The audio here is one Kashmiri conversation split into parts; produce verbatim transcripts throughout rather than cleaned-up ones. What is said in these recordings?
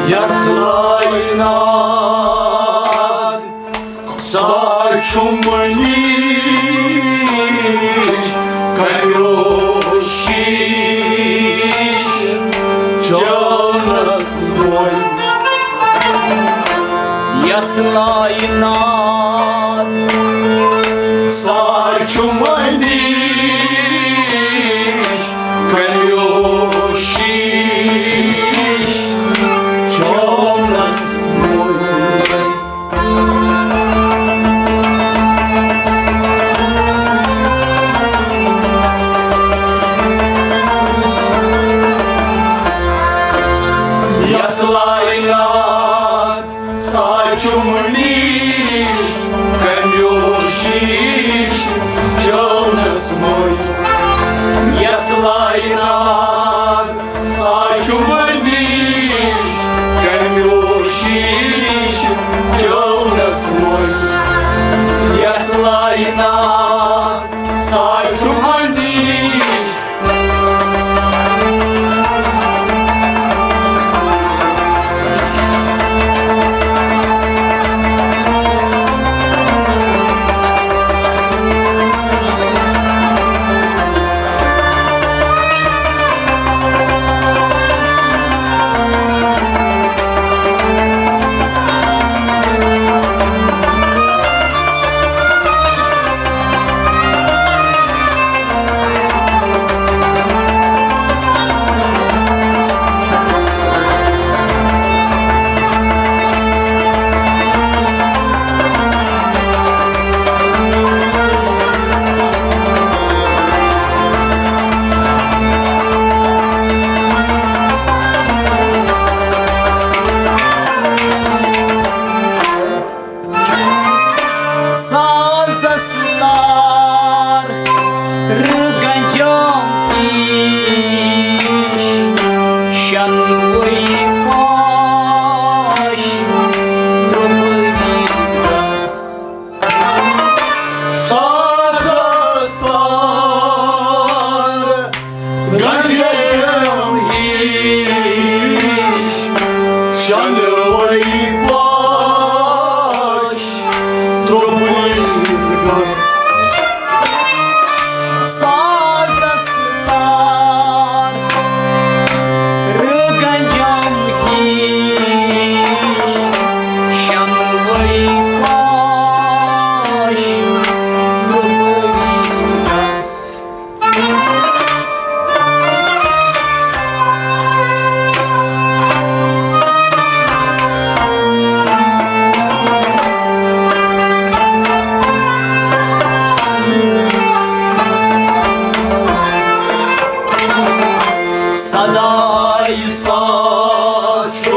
یَس لاینات سا چھُم نِش کمیو شیش چونس وول۔ یَس لاینات سا چھُم نِش کمیو شیش چونس وول۔ یَس لاینات سا چھُم نِش کمیو شیش چونس وول۔ یَس لاینات سا چھُم نِش کمیو شیش چونس وول۔ یَس لاینات سا چھُم نِش سازس تار گنجم پیش شنوی پاش درٛوٚگٕے گژھ۔ سازس تار گنجم ہیش شنوی پاش درٛوٚگٕے گژھ۔ سازس تار گنجم ہیش شنوی پاش درٛوٚگٕے گژھ۔ سداے سا چھُ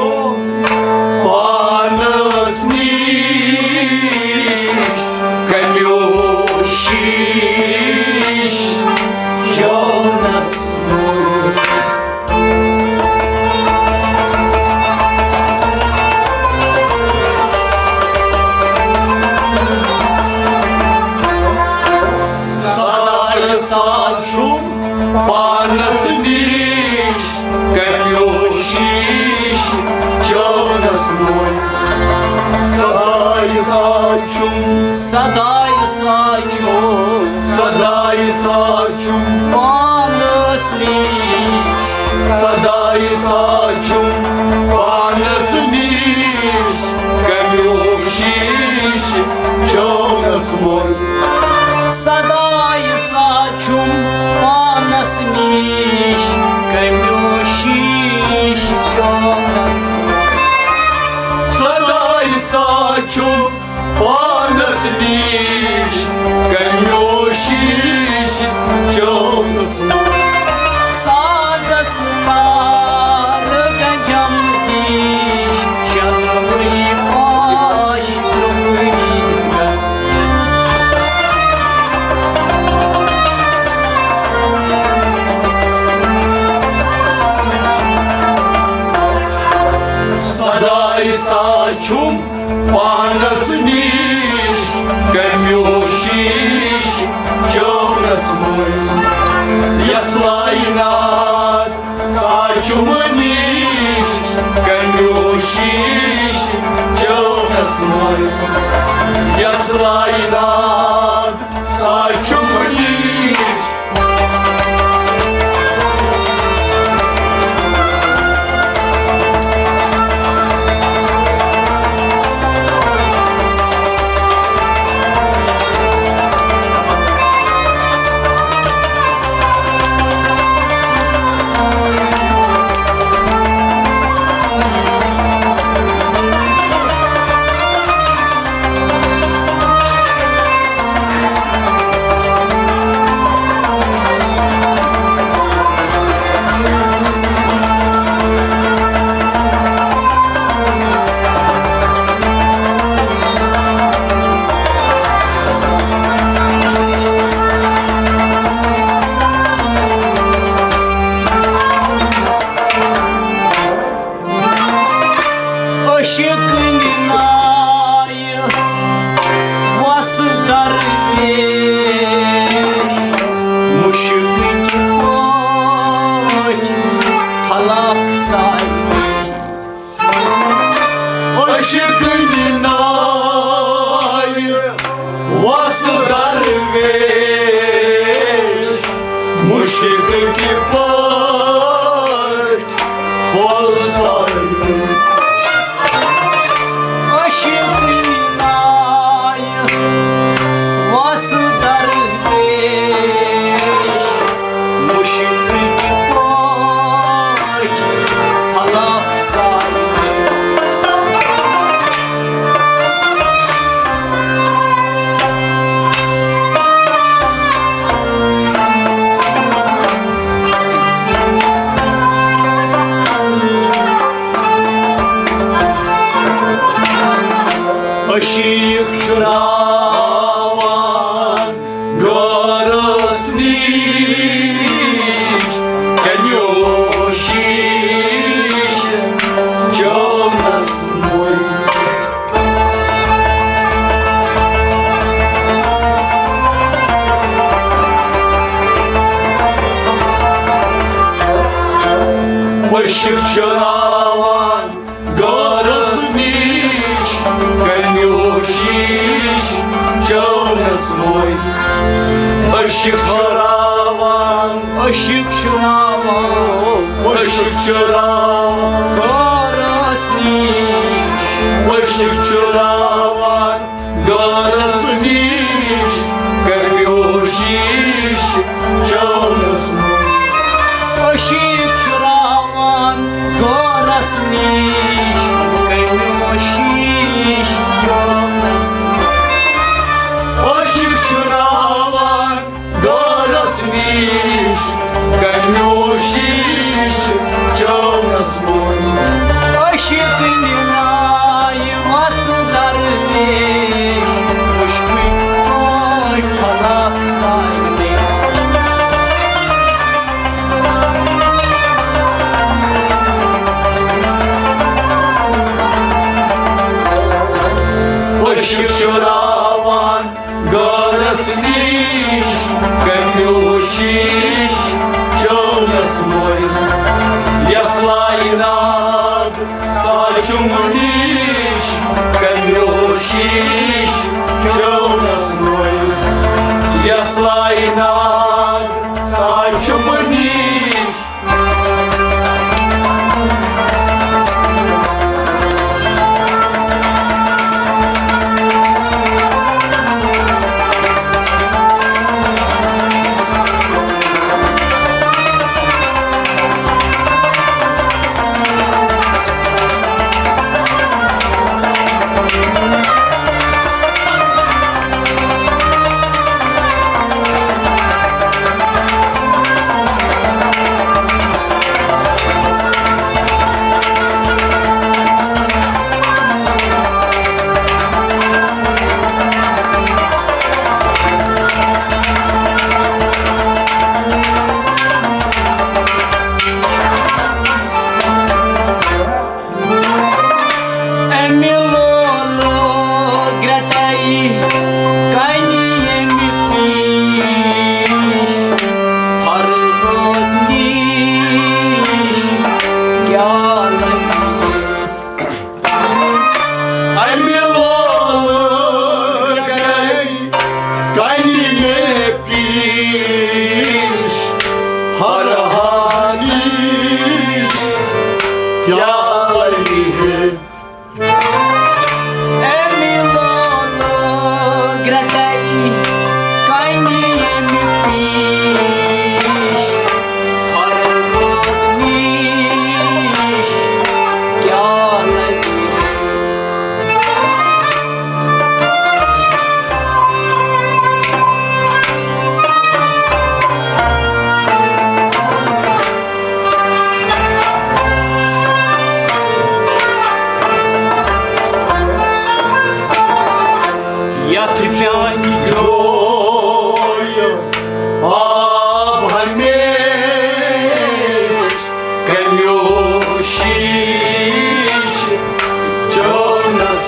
پانس نِش کمیو شیش چونس وول۔ سداے سا چھُم پانس نِش کمیو شیش چونس وول۔ سداے سا چھُم، سداے سا چھُم، سداے سا چھُم پانس نِش۔ سداے سا چھُم پانس نِش کمیو شیش چونس وول۔ سداے سا چھُم پانس نِش کمیو شیش چونس وول۔ سداے سا چھُم پانس نِش کمیو شیش چونس وول۔ سازس تار گنجم ہیش شنوی پاش درٛوٚگٕے گژھ۔ سداے سا چھُم پانس نِش کمیو شیش چونس وول۔ یَس لاینات سا چھُم نِش کمیو یس لاینات سا چھُ منیٖش۔ عشق ناے وس درویش، مشکل پٲٹھۍ فلک سارنٕے۔ عشق ناے وس درویش، مشکل پٲٹھۍ پھۄل سارنٕے۔ عشق ناے وس درویش، مشکل پٲٹھۍ فلک سارنٕے۔ عشیٖق چھُ راوان غٲرس نِش، کنیو شیٖش چٲونس مۄے۔ عشق چھُ راوان غٲرس نِش، کنیو شیٖش چٲونس مۄے۔ عشق چھُ راوان، عشق چھُ راوان، عشق چھُ راوان غٲرس نِش۔ عشق چھُ راوان غٲرس نِش، کنیو شیٖش چٲونس مۄے۔ عشیٖق چھُ راوان غٲرس نِش، کنیو شیٖش چٲونس مۄے۔ عشیٖق چھُ راوان غٲرس نِش، کنیو شیٖش چٲونس مۄے۔ عشیٖق نِنایہِ وس درویش، مشکل پٲٹھۍ فلک سارنٕے۔ عشیٖق چھُ راوان غٲرس نِش، کنیو شیٖش چٲونس مۄے۔ یس لاینات سا چھُ منیٖش، کنیو شیٖش چٲونس مۄے۔ یس لاینات سا چھُ منیٖش۔ یا علی ہے۔ اے میلان گرٹے کنی ییٚمہِ پیش، فرمود میش کیا لگی۔ یتھ جایہِ جویہِ آب ہمیش، کمیو شیش چونس۔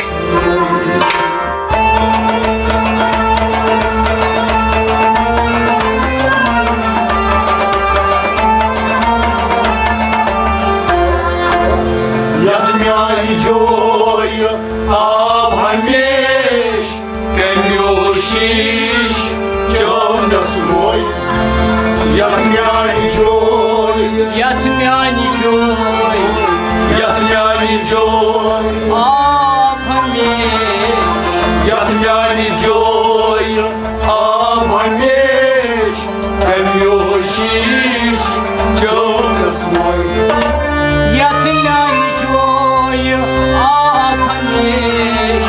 یتھ میانہِ جویہِ آب ہمیش، کمیو شیش چونس ووے۔ یتھ میانہِ جویہِ، یتھ میانہِ جویہِ، یتھ میانہِ جویہِ آب ہمیش، یتھ میانہِ جویہِ آب ہمیش، کمیو شیش چونس ووے۔ یتھ میانہِ جویہِ آب ہمیش،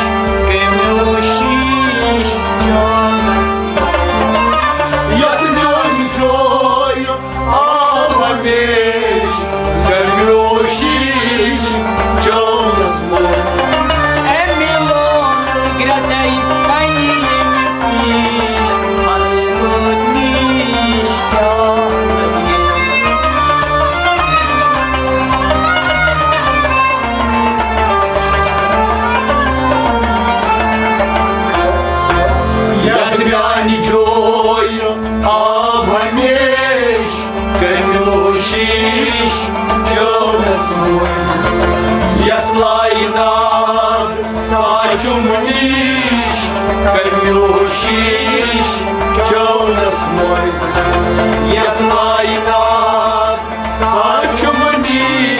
کمیو شیش چونس۔ یتھ میانہِ جویہِ آب ہمیش، کمیو شیش چونس ووے۔ اے میلان گرٹے کنی ییٚمہِ پیش، فرمود میش کیا لگی۔ یتھ میانہِ جویہِ آب ہمیش، کمیو شیش چونس ووے۔ یس لاینات سا چھُم نیش، کمیو شیش چونس ووے۔ یس لاینات سا چھُم نیش۔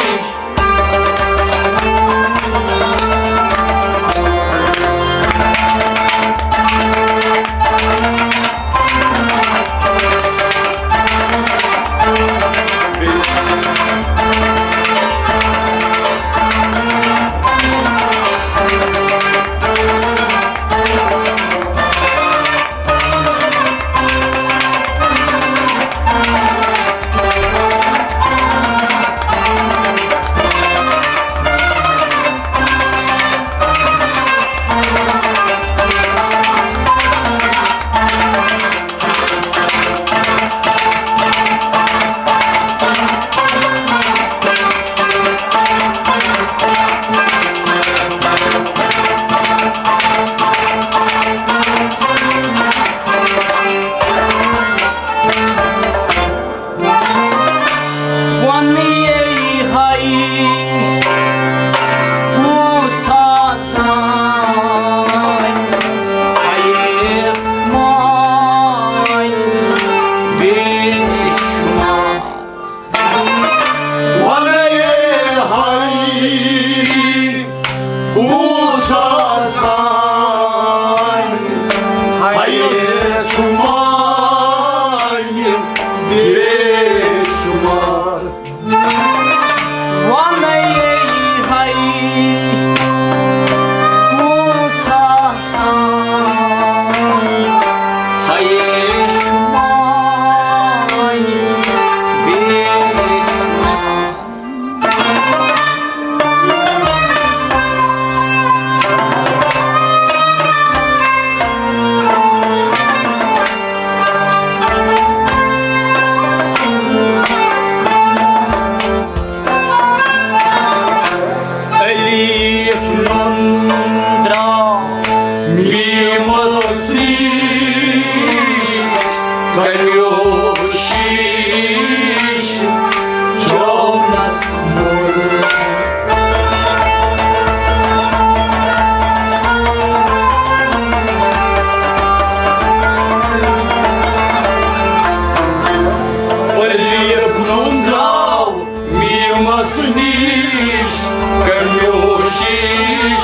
نِش کمیو شیٖش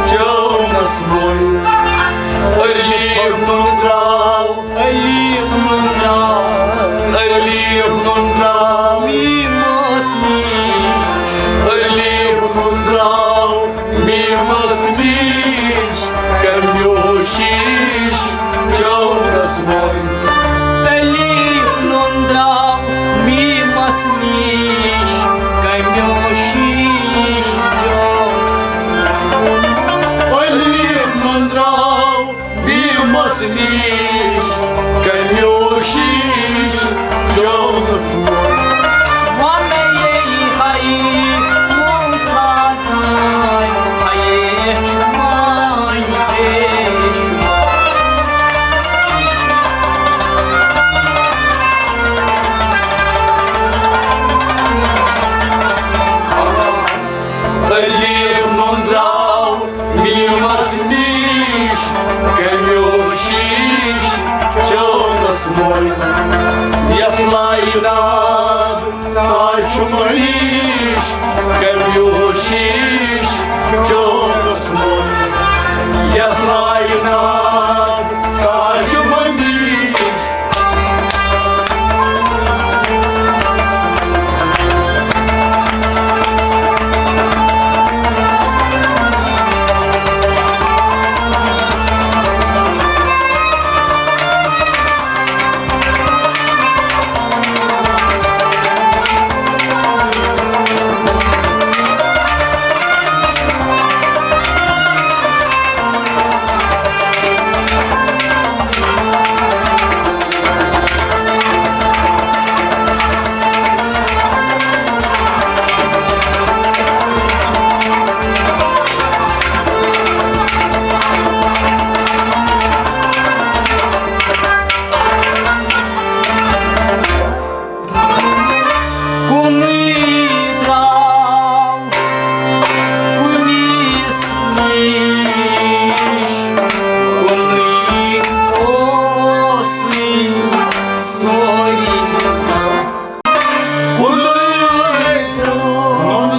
چٲونَس مۄل۔ ألیٖف نُن درٛاو، ألیٖف نُن درٛاو، ألیٖف نُن درٛاو، میٖمَس نِش۔ ألیٖف نُن درٛاو، میٖمَس نِش کمیو شیٖش چٲونَس مۄل۔ ألیٖف نُن درٛاو میٖمَس نِش کمیو شیٖش چٲونَس مۄل۔ ألیٖف نُن درٛاو میٖمَس نِش کمیو شیٖش چٲونَس مۄل۔ وَنَے ہَے موسیٰ سٕے، ہَے چھُ وۄنۍ پیش۔ ألیٖف نُن درٛاو میٖمَس نِش کمیو شیٖش چٲونَس مۄل۔ یَس لایہِ ناد سا چھُ مٔنیٖش کمیو شیٖش چٲونَس مۄل۔ یَس لایہِ ناد سا چھُ مٔنیٖش۔ کُنُے درٛاو کُنِس نِش، کُنُے اوسُے سورُے زان۔ کُنُے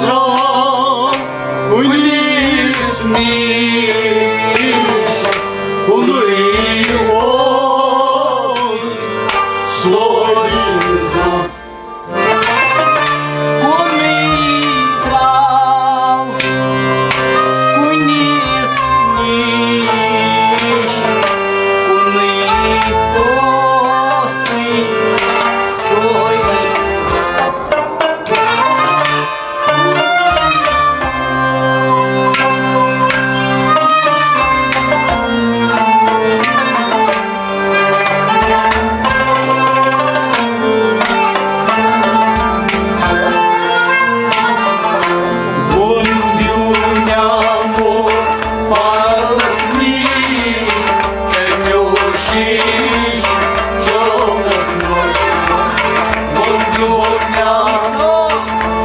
درٛاو کُنِس نِش، کُنُے اوس سورُے زان۔ کُنُے درٛاو کُنِس نِش، کُنُے اوسُے سورُے زان۔ ووٚن دیو نعمو پانَس نِش، کمیو شیٖش چٲونَس منٛز۔ ووٚن دیو نعمو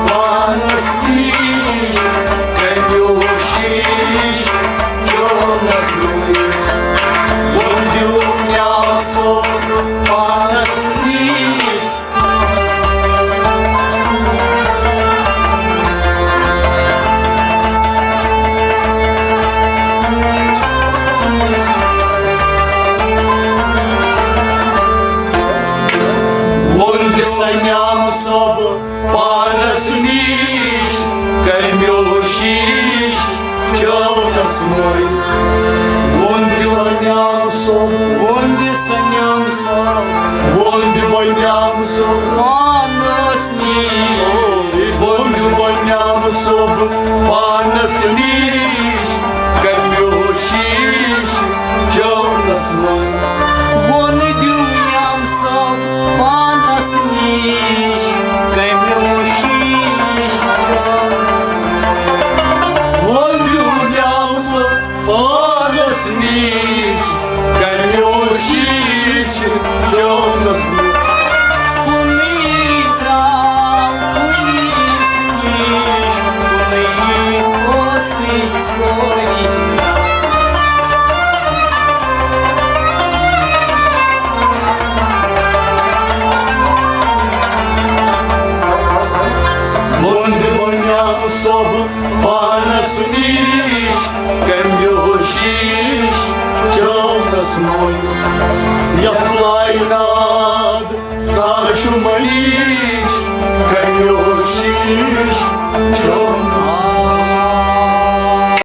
پانَس نِش، کمیو شیٖش چٲونَس منٛز۔ ووٚن دیو نعمو پانَس نِش۔ ووٚن دِسا نعمہٕ صٲب پانَس نِش، کمیو شیٖش چٲونَس منٛز۔ ووٚن دِسا نعمہٕ صٲب، ووٚن دِسا نعمہٕ صٲب، ووٚن دِسا نعمہٕ صٲب پانَس نِش۔ ووٚن دِسا نعمہٕ صٲب پانَس نِش، کمیو شیٖش چٲونَس منٛز۔ ووٚن دیو نعمہٕ صٲب پانَس نِش، کمیو شیٖش چٲونَس منٛز۔ ووٚن دیو نعمہٕ صٲب پانَس نِش، کمیو شیٖش چٲونَس منٛز۔ کُنُے درٛاو کُنِس نِش، کُنُے اوسُے سورُے زان۔ ووٚن دیو پانس نِش کمہِ ہوشیش چٲونس مٔنٛزۍ یۄس لاینہ